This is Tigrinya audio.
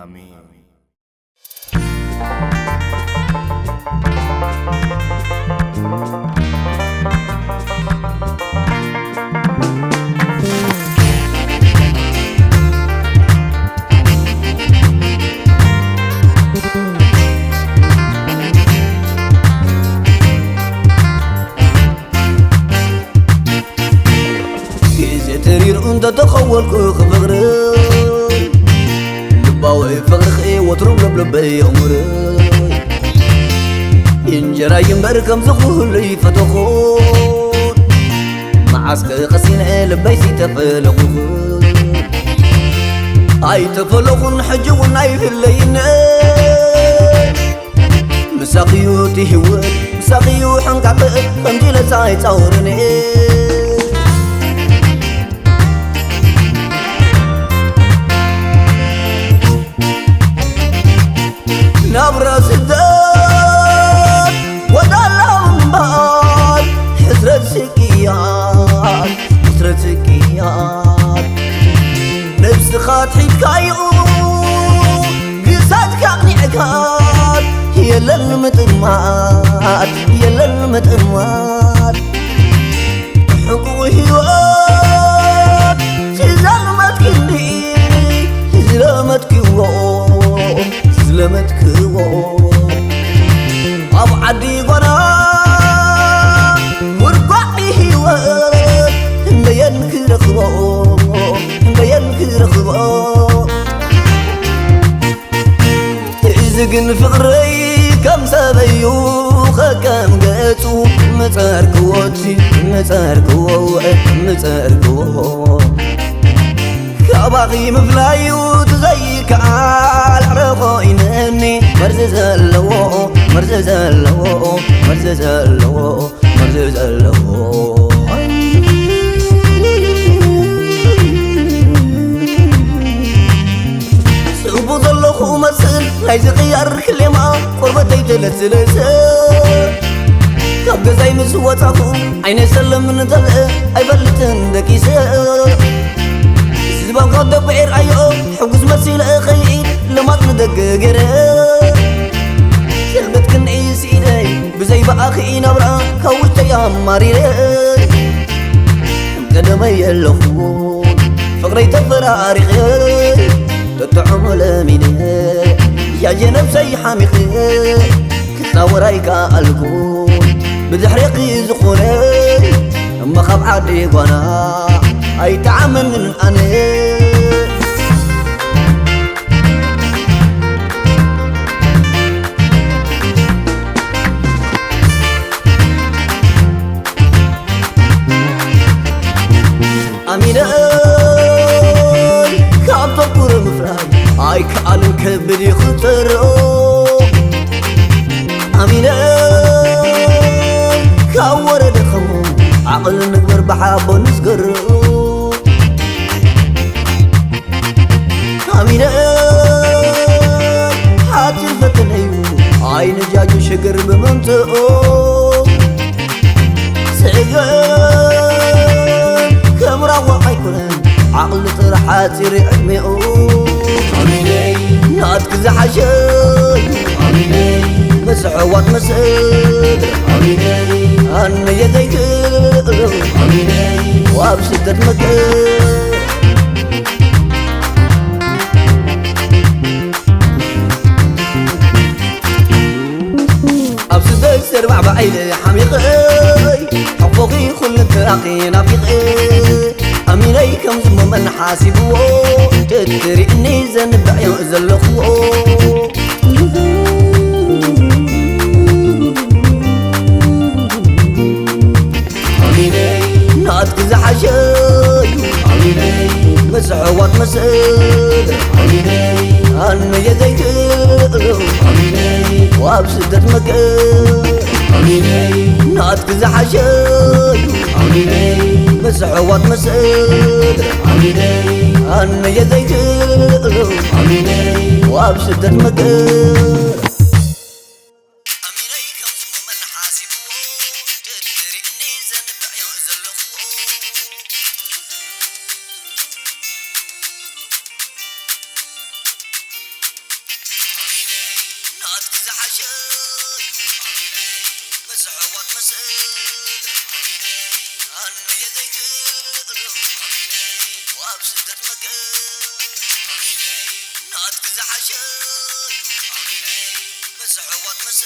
ኣሜን። ግዜ ተሪሩ እንተተኸወልኩ ክፍቕር ልባዊ ፍቕርኺ ወትሩ ለብለበይ የእምር። እንጀራይ እምበር ከምዚ ኩሉ ይፈተኹ። መዓስከ ቀሲነ ልበይ ሲተፈለኹ። ኣይተፈለኹን ሕጂ እውን ኣይፍለይን። ምሳኺዩ እቲ ህይወት፣ ምሳኺዩ ሕንቃቕ፣ ከምዚ ኢለሳ ኣይጻወርን። ናብራ ስደት ወዳላ ምንባር፣ ሕስረት ስቅያት፣ ሕስረት ስቅያት። ነብስኻ ኣትሒዝካዮ፣ ግሳትካ ኣቕኒዕካ፣ የለን ምጥማት፣ የለን ምጥማት። ሕቁቕ ህይወት ዝዘልመት ክንዲ ዝለመትክዎ፣ ዝለመትክዎ። ኣብ ዓዲ ጓና ጉድጓድ ህይወት እምበየን ክረኽቦ፣ እምበየን ክረኽቦ። እዚ ግን ፍቕረይ ከም ሰበዩ ከከም ገጹ ምጸርክዎ እቲ ምጸርክዎ፣ ምጸርክዎ። ካባኺ ምፍላዩ ትዘይከኣል ዕረ ኮይነኒ፣ መርዚ ዘለዎ፣ መርዚ ዘለዎ፣ መርዚ ዘለዎ፣ መርዚ ዘለዎ። ጽቡቕ ዘለኹ መስል ናይ ዝቕየር ክሌማ፣ ቆርበተይ ተለስለሰ። ካብ ገዛይ ምስ ወጻኹ ዓይነይ ሰለም ንተልእ ኣይፈልጥን ደቂሰ። ዝባንካ ደብዒር ኣዮ ሕጉስ መሲለ ኸይድ ለማት ንደገ ገይረ። ሰልበት ክንዒ ስኢነይ ብዘይ ብኣኺ ናብራ ካብ ውሽጠይ ኣማሪረ። ቀደመይ የለኹ ፍቕረይ ተፈራሪቐ፣ ተጥዕሞ ለሚነ፣ ያየ ነብሰይ ሓሚቐ፣ ክዛወር ኣይከኣልኩ ብድሕሬኺ ዝኾነ፣ እሞ ካብ ዓዲ ጓና ኣይጠዓመንን ኣነ። ኣሚነይ ካብ ተኩር ምፍራይ ኣይከኣልን ከብድ ይኽተሮ። ኣሚነይ ካብ ወረደ ኸሙ ዓቕል ንግበር ብሓቦ ንስገሮ። ኣሚነ ሓፂር ፈተነዩ ኣይንጃጁ ሽግር ብምምፅኡ። ስእገር ከም ራዋ ኣይኮነን ዓቕሊ ጥራሕ ሓፂር ዕድሜኡ። ኣሚነይ ናትኪ ዝሓሸ ኣሚነይ ምስ ኣሕዋት ምስ ስድራ ኣሚነይ ኣነየ ዘይክእሎ ኣሚነይ ኣብ ስደት መገ ኣብ ስደት ሰርባዕ ብዓይለ ሓሚቐይ ሓፎኺ ኩሉ ክራኺ ናፊቐ ኣሚነይ ከም ዝመመን ሓሲብዎ ትትሪእኒ ዘንብዕዮ ዘለኽዎ ኣሚነይ ናትኪ ዝሓሸ እዩ ኣሚነይ ምስ ኣሕዋት ምስ ስድራ ኣሚነይ ኣነየ ዘይክእሎ ኣሚነይ ኣብ ስደት መገ ኣሚነይ ናትኪ ዝሓሸ እዩ ኣሚነይ ምስ ኣሕዋት ምስ ስድራ ኣሚነይ ኣነየ ዘይክእሎ ኣሚነይ ኣብ ስደት መገ ስደት መገ ናትኪ ዝሓሸ ምስ ኣሕዋት መሰ